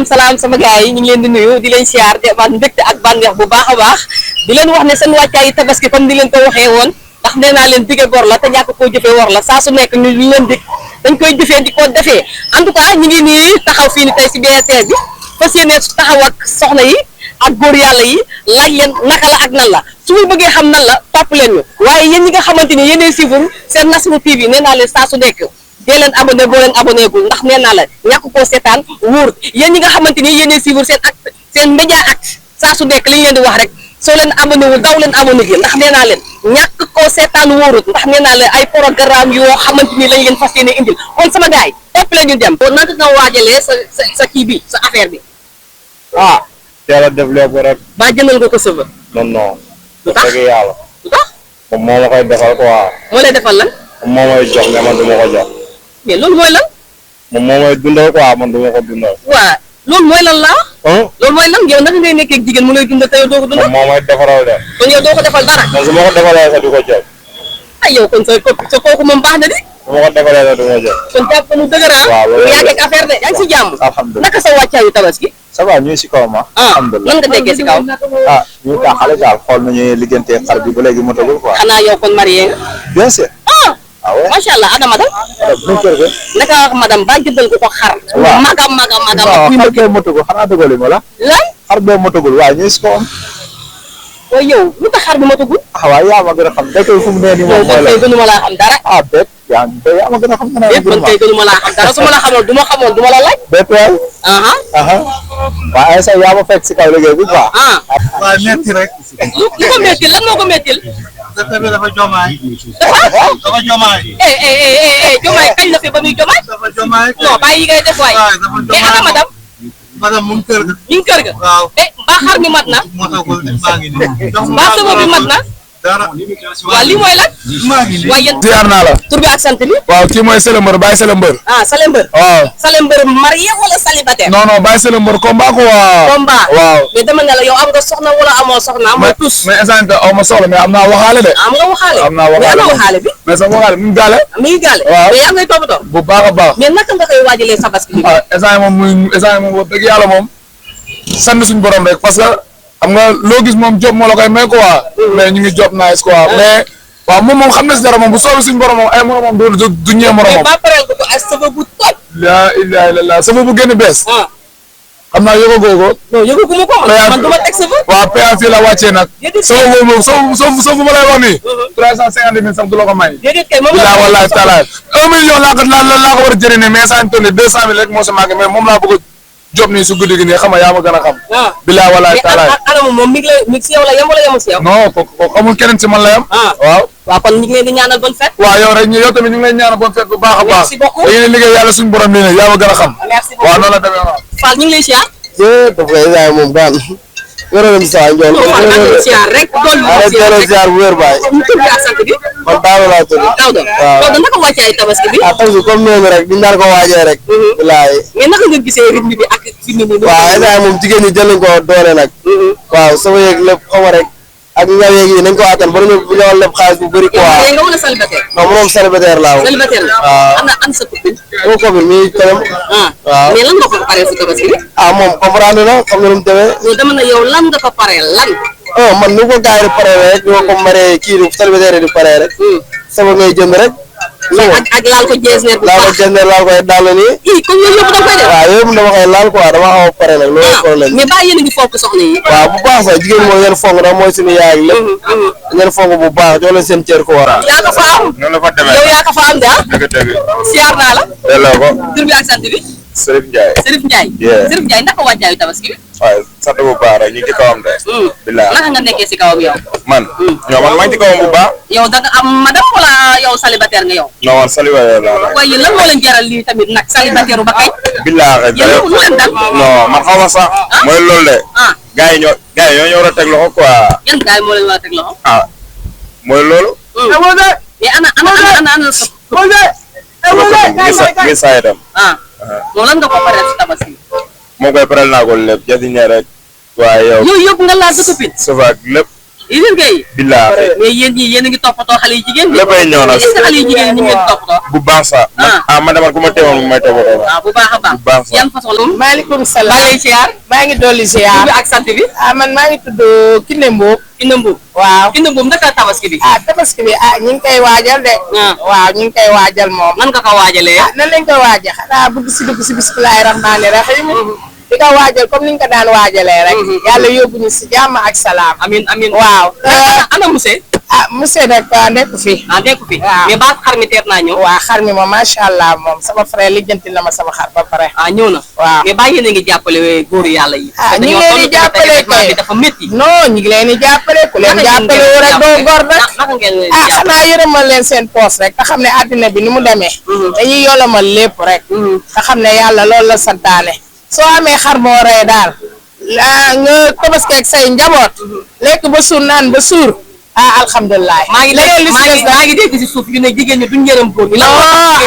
salaam sama gars yi ñu ngi leen di nuyu di leen siyaar di am mbégte ak bànneex bu baax a baax di leen wax ne seen wàccaayu tabaski comme ni leen ko waxee woon ndax nee naa leen dige bor la te ñàkk koo jëfee wor la saa su nekk ñu leen dig dañ koy jëfee di ko defee en tout cas ñu ngi nii taxaw fii ni tey si BRT bi fas yéene taxaw ak soxna yi ak góor yàlla yi laaj leen naka la ak nan la su ma bëggee xam nan la topp leen ñu waaye yéen ñi nga xamante ni yéenay suivre seen Nasrou TV nee naa leen saa su nekk dee leen abonné boo leen abonné gul ndax nee naa la ñàkk koo seetaan wóor yéen ñi nga xamante ni yéenay suivre seen média acte saa su nekk li ñu leen di wax rek soo leen abonné wul daw leen abonné gi ndax nee naa leen ñàkk koo seetaan wóorut ndax nee naa leen ay programme yoo xamante ni lañ leen fas yéene indil kon sama gars yi topp leen ñu dem. kon naka nga waajalee sa kii bi sa affaire bi. teel a développé rek. ba jëndal nga ko sëba. non. lu tax dëgg yàlla. lu tax. moom moo ma koy defal quoi. moo lay defal lan. moom moo may jox mais man du ma ko jox. mais loolu mooy lan. moom moo may dundal quoi man du ma ko dundal. waa loolu mooy lan laa. loolu mooy lan yow naka ngay nekkee ak jigéen mu lay dundal te yow doo ko dundal. moom moo may defaral de. kon yow doo ko defal dara. man su ma ko defalee sax du ko jox. ay yow kon sa kooku moom baax na di. su ma ko defalee sax du ma jox. kon jàpp nu dëgër ah. waaw loolu yaa ngi ak affaire de yaa ngi si jàmm. alhamdulilah naka sa wàccaayu tabaski. ça va ñu ngi si kaw ma. alhamdulilah lan nga nekkee si kaw. ñu ngi xale daal xool nañu liggéeyante xar bi ba léegi mu tëjul quoi. xanaa yow kon marié nga. bien sûr. macha allah ana madam. bu kër ga. naka wax madam ba jëndal ko xar. waaw magam. waaw xar bee motugul xanaa dëggali ma la. lan. xar bee motugul waaw ñu ngi si kawam. waaye yow lu tax xar bi matagul. waaw yaa ma gën a xam dëkk fu mu nee nii moom mooy la yow kon tey gënuma laa xam dara. déet yaa ma gën a xam. déet kon tey gënuma laa xam dara su ma la xamoon du ma xamoon du ma la laaj. déet waay. waaw ay sa yaa ma fekk si kaw liggéey bi quoi. waaw metti rek. lu ko mettil lan moo ko mettil. dafa jomaay. dafa jomaay. jomaay kañ la fi ba muy jomaay. dafa jomaay. non bàyyi yi ngay def waay. dafa jomaay ana madam. madam mu ngi kër ga. mi ngi kër ga. waaw. mbaa xar mi mat na. motagul maa ngi nii. mbaa sëba bi mat na. dara. waaw lii mooy lan. maa ngi nii. waaye yéen. ziar naa la. tur bi ak sant bi. waaw kii mooy Sele Mbër Baye Sele Mbër. Sele Mbër. waaw Sele Mbër marié wala célibataire. non Baye Sele Mbër combat ko waa. combat waaw. mais dama ne la yow am nga soxna wala amoo soxna amoo tous. mais instant yii aw ma soxla mais am naa waxaale de. am nga waxaale. am naa waxaale mais ana waxaale bi. mais sama waxaale mi ngi gaale. mi ngi gaale. waaw mais yaa ngay toppatoo. bu baax a baax. mais naka nga koy waajalee tabaski bi. instant yii moom wax dëgg yàlla moom sant suñu borom rek parce que xam nga loo gis moom job moo la koy may quoi. mais ñu ngi job nice quoi mais. waaw moom xam na si dara moom bu soobee suñu borom moom ay moromam du ñee moromam. mais ba pareel ko ak sama bu toj. laa ilaaha illallaah sama bu gën a bees. xam naa yëgagoo ko. non yëgaguma ko man du ma teg sa bopp. waaw PA fii la wàccee nag. sama boobu moom soo ma lay wax nii. 350 000 sax du la ko may. déedéet kay moom la wallaahi taala 1 million laa ko war a jëriñee mais saa ñu toll nii 200 000 rek moo si màgg mais moom laa bëgg a job nii su guddi gi nii xam nga yaa ma gën a xam. bilaa wallaahi taala mais anam moom mi ngi si yow la yem wala yemul si yow. non ko amul keneen si man la yem. waaw. waaw kon ñu ngi leen di ñaanal bonne fête. waaw yow rek yow tamit ñu ngi lay ñaanal bonne fête bu baax a baax. merci beaucoup da ngeen liggéey yàlla suñu borom nii ne yaa ma gën a xam. merci beaucoup waaw noonu la demee waaw. Fall ñu ngi lay siyaar. moom daan wér-gu-mu saa njool. Fall maa ngi lay siyaar rek. ziar bu wér baay. tur bi ak sant bi. man Daouda laa tudd. Daouda naka wàccaay tabaski bi. tabaski comme noonu rek ñu daan ko waajee rek. bilaay. mais naka nga gisee rythme bi ak fi mu ne nii. waaw instant moom jigéen ñi jël nañ ko doole nag. waaw sama yeeg lépp xaw ma rek. ak ñaar yeeg yi nañ ko attan ba ñu ñëwal lépp xaalis bu bëri quoi. yow nga wala célibataire. non moom célibataire laa woon. célibataire la. waaw ana sa copine. sama copine mi ngi këram. waaw mais lan nga ko paree si tabaski bi. moom comprendre na xam na nu mu demee. non dama ne yow lan nga ko paree lan. man nu ko gars yi di paree rek ñu ko maree kii di célibataire di paree rek. sama ngay jënd rek. ak laal ko jeesneer bu baax laal ko jeesneer laal koy daal nii. comme yooyu yëpp da koy def. waaw yooyu dama koy laal quoi dama xaw a pare nag loolu problème. mais bàyyi yéen a ngi fonk soxna yi. waaw bu baax sax jigéen mooy ngeen fonk ndax mooy suñu yaay ak lépp. ngeen fonk bu baax jox leen seen cër ko war a. yaa ko fa am. noonu la fa demee yow yaa ko fa am de dëgg. siyaar naa la. delloo ko. tur bi ak sant bi. Serif Ndiaye. Serif Ndiaye. Serif Ndiaye naka wàccaayu tabaski bi. waaw sant bu baax rek ñu ngi ci kawam de. bilaay naka nga nekkee si kawam yow. man maa ngi ci kawam bu baax. yow da nga am madame wala yow célibataire nga yow. non man célibataire laa. waaye lan moo leen jaral lii tamit nag célibataire ba kay. bilaay yow lu leen dal. non man xaw ma sax. mooy loolu de. gars yi ñoo war a teg loxo quoi. yan gars yi moo leen war a teg loxo. mooy loolu. mais ana sa. ngi saa itam. loolu lan nga ko pareel si tabaski. moo koy pareel naa ko lépp jëndi rek. waaye yow yooyu yëpp nga laal sa copine. suuf ak lépp. yéen kay. billaahi mais yéen ñii yéen a ngi toppatoo xale yu jigéen ñi. léppay ñëw nag est-ce que xale yu jigéen ñi ñu ngi leen toppatoo. bu baax sax. man dama ku ma teewoon mu may toppatoo. waaw bu baax a baax. bu baax sax yan façon la. maaleykum maa salaam. ngi lay ziar. maa ngi dolli tur ziar. bi ak sant bi. man maa ngi tudd Kiné Mboup. Kiné Mboup. waaw. Kiné Mboup naka tabaski bi. tabaski bi ñu ngi koy waajal de. waaw ñu ngi koy waajal moom. nan nga ko waajalee. nan lañ koy waajal xanaa dugg si bismillaahi rahmaani rahiim. di ko waajal comme niñ ko daan waajalee rek. yàlla yóbbu ñu si jàmm ak salaam. amiin amiin. waaw. ana monsieur. monsieur nag nekk fi. nekk fi. waaw mais ba xar mi teer naa ñëw. waaw xar mi moom macha allah moom sama frère lijjanti na ma sama xar ba pare. ñëw na. waaw mais baa yéen a ngi jàppale góoru yàlla yi. ñu ngi leen di jàppale kay bi dafa métti. non ñu ngi leen di jàppale ku leen jàppale wu rek doo gor nag. naka ngeen leen xanaa yërëmal leen seen poos rek te xam ne àddina bi ni mu demee. dañuy yolomal lépp rek. te xam ne yàlla loolu la santaane. soo amee xar moo rey daal. nga tabaski ak say njaboot. lekk ba suur naan ba suur. alhamdulilah. maa ngi dégg si suuf yu ne jigéen ñi duñ yërëm góor ñi. non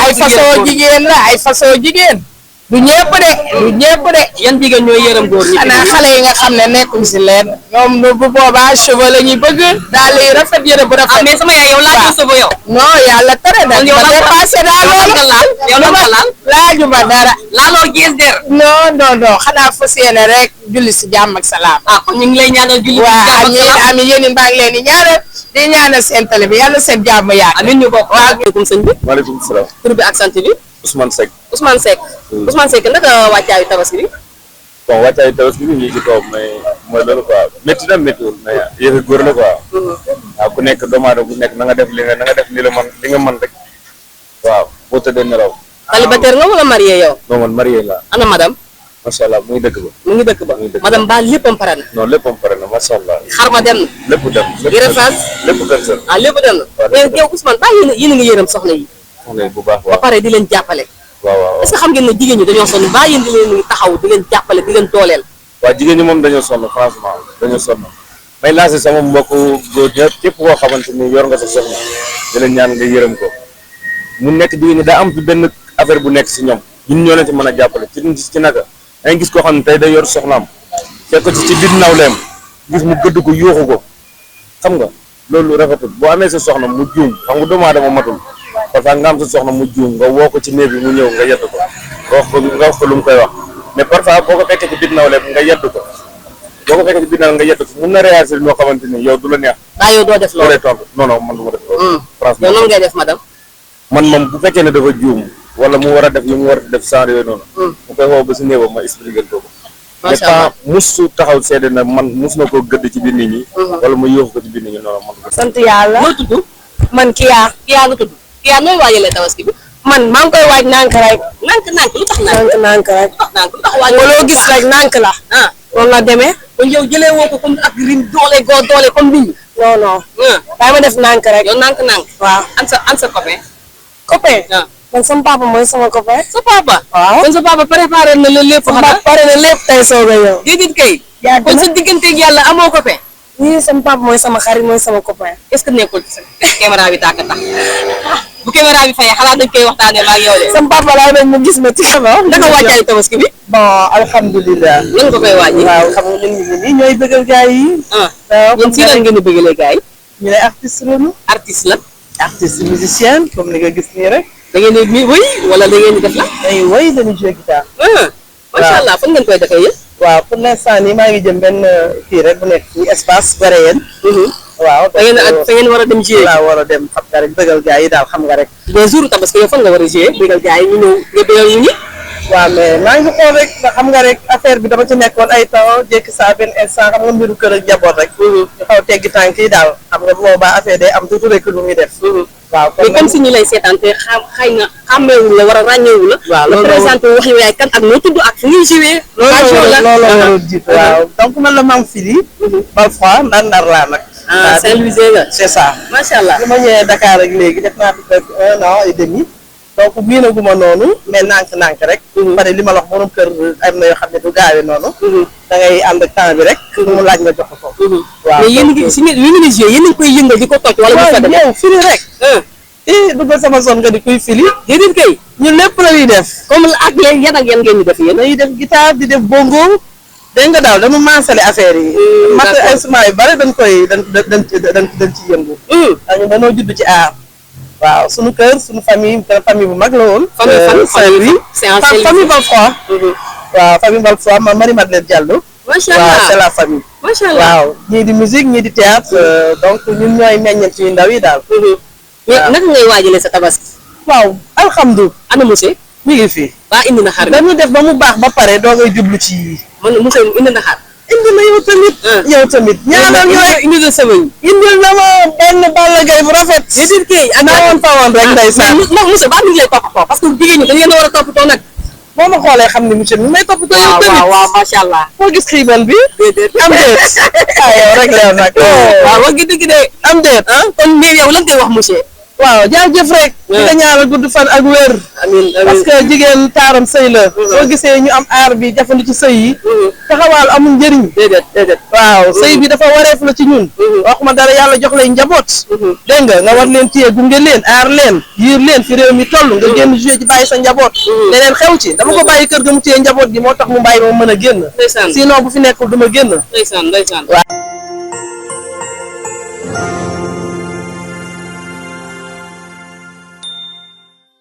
ay façon jigéen la ay façon jigéen. du ñëpp de du ñëpp de. yan jigéen ñooy yërëm góor ñi. xanaa xale yi nga xam ne nekkuñ si leen. ñoom bu boobaa cheveux la ñuy bëgg. daal di rafet yëre bu rafet. mais sama yaay yow laajoo cheveux yow. non yàlla tere na. yow ma dépassé daal loolu. yow lan nga laal. laaju ma dara. laaloo gees der. non xanaa fas yéene rek julli si jàmm ak salaam. kon ñu ngi lay ñaanal julli si jàmm ak salaam. waaw amiin yéen baa ngi leen di ñaanal. di ñaanal seen télé bi yàlla seen jàmm yaatu. amiin ñu bokk. waaw maaleykum sëñ bi. maaleykum salaam. tur bi ak sant bi. Ousmane Seck. Ousmane Seck. Ousmane Seck naka wàccaayu tabaski bi. bon wàccaayu tabaski bi ñu ngi ci kaw mais mooy loolu quoi métti na méttiwul mais yëfi góor la quoi. waaw ku nekk doomu aadama ku nekk na nga def li nga mën rek. waaw boo tëddee nelaw. célibataire nga wala marié yow. non man marié la. ana madame. macha allah mu ngi dëkk ba. mu ngi dëkk ba. madame ba léppam pare na. non léppam pare na macha allah. xar ma dem na. lépp dem. greffage lépp dem seen. lépp dem na. waaw mais yow Ousmane ba yéen a ngi yërëm soxna yi. soxna yi bu baax ba waaw. pare di leen jàppale. waaw est-ce que xam ngeen ne jigéen ñi dañoo sonn ba yéen di leen taxaw di leen jàppale di leen dooleel. waaw jigéen ñi moom dañoo sonn franchement dañoo sonn may lancé sama mbokku góor ñëpp képp koo xamante ni yor nga sa soxna di leen ñaan nga yërëm ko mu nekk jigéen ñi daa am fi benn affaire bu nekk si ñoom ñun ñoo leen ci mën a jàppale ci naka dangay gis koo xam ne tey day yor soxnaam fekk ko ci biir nawleem gis mu gëdd ko yuuxu ko xam nga loolu rafetul boo amee sa soxna mu juum xam nga doomu aadama matul parfois nga am sa soxna mu juum nga woo ko ci néeg bi mu ñëw nga yedd ko nga wax ko lu mu koy wax mais parfois boo ko fekkee ci biir nawleem nga yedd ko mun na réagir noo xamante ni yow du la neex. yow doo def loolu. non man du ma def loolu. yow noonu ngay def madame. man moom bu fekkee ne dafa juum wala mu war a def li mu war a def sans yooyu noonu. mu koy woo ba si néewam ma expliqué ko. macha allah mais musu taxaw seede na man mus na koo gëdd ci biir nit ñi. wala mu yóoxu ko ci biir nit ñi noonu man. sant yàlla. noo tudd. man Kiya. Kiya nga tudd. Kiya nooy waajalee tabaski bi. man maa ngi koy waaj nànk rek. nànk lu tax nànk. nànk rek. lu tax waaj. loo gis rek nànk la. loolu la demee. kon yow jëlee woo ko comme ak rim doole comme nit ñi. non. daa ma def nànk rek. yow nànk. waaw an sa copain. copain. man sama papa mooy sama copain. sa papa. waaw kon sa papa préparé na la lépp. xanaa pare na lépp tey soog a ñëw. déedéet kay. kon sa digganteeg yàlla amoo copain. nii sama papa mooy sama xarit mooy sama copain. est-ce que nekkul ci sa caméra bi tàkk tax bu caméra bi fayee xalaat dañ koy waxtaanee maa ngi yow de. sama papa laa bañ mu gis ma ci xabaar. naka wàccaayu tabaski bi. bon alhamdulilah. nan nga koy wàññi. waaw xam nga ñun nii ñooy bëggal gars yi. waaw ñun si lan ngeen di bëggalee gars yi. ñu ne artiste lañu. artiste la. artiste musicien comme ni nga gis nii rek. da ngeen di wëy wala da ngeen di def la. dañuy woy dañuy jouer guitare. macha allah fan ngeen koy defee yéen. waaw pour l'instant nii maa ngi jëm benn kii rek bu nekk fii espace Goréen. waaw da ngeen war a dem jouer. waaw war a dem xam nga rek bëggal gars yi daal xam nga rek. mais jour tabaski yow fan nga war a jouer bëggal gars yi ñu ñëw nga bëggal ñu ñi. waaw mais maa ngi xool rek nga xam nga rek affaire bi dama ci nekkoon ay temps jékki saa benn instant xam nga mbiru kër ak njaboot rek. ñu xaw teggi tànk yi daal xam nga boobaa affaire day am tuuti rek lu muy def. waaw mais comme si ñu lay seetaan te xëy na xàmmeewu la war a ràññeewu la. waaw loolu présenté wax yow yaay kan ak noo tudd ak fu ñuy jouer. loolu warul jiitu waaw donc man la maam fili parfois ndar laa nag. Saint-Louisien nga. c'est ça. macha allah bi ma ñëwee Dakar ak léegi def naa fi presque 1 an et demi. donc miinaguma noonu mais nànk rek. pare li ma la wax borom kër am na yoo xam ne du gaawee noonu. da ngay ànd ak temps bi rek. mu laaj nga jox ko. waaw mais yéen a ngi si yéen a ngi jouer yéen a ngi koy yëngal di ko toj. wala bu fa demee yow fili rek. duggal sama zone nga di kuy fili. déedéet kay. ñun lépp la ñuy def. comme ak yan ngeen ñu def yéen. dañuy def guitare di def bongo dégg nga daal dama maasale affaire yi. matériel instrument yu bari dañ ci yëngu. dañu dañoo judd ci aar. waaw sunu kër sunu famille bu mag la woon. famille Balfroy. waaw famille Balfroy ma Marie-Madeleine Diallo. macha allah waaw c'est la famille. macha allah waaw ñii di musique ñii di théâtre donc ñun ñooy meññeent yu ndaw yi daal. mais naka ngay waajalee sa tabaski. waaw alhamdulilah. ana monsieur. mi ngi fi. ba indi na xar. dañu def ba mu baax ba pare doo ngay jublu ci. man monsieur indi na xar. indi na yow tamit. yow tamit ñaanal ñu rek indi na semaine. indil na ma benn Balla Gaye bu rafet. déedéet kay ak naa woon fa woon rek ndeysaan. ndax monsieur ba mi ngi lay toppatoo parce que jigéen ñi dañ leen a war a toppatoo nag. boo ma xoolee xam ne monsieur mi may toppatoo yow tamit. waaw macha allah. foo gis xiibal bi. déedéet am déet. yow rek leew nag. waaw wax gi dëgg de. am déet. kon mbir yow lan ngay wax monsieur. waaw jaajëf rek. di nga ñaanal gudd fan ak wér. amiin parce que jigéen taaram sëy la. soo gisee ñu am aar bi jafandu ci sëy yi. taxawaal amul njëriñ. déedéet. waaw sëy bi dafa wareef la ci ñun. waxuma dara yàlla jox lay njaboot. dégg nga war leen téye gunge leen aar leen yiir leen fi réew mi toll nga génn joué ci bàyyi sa njaboot. leneen xew ci dama ko bàyyi kër ga mu téye njaboot gi moo tax mu bàyyi ma mën a génn. sinon bu fi nekkul du ma génn. ndeysaan.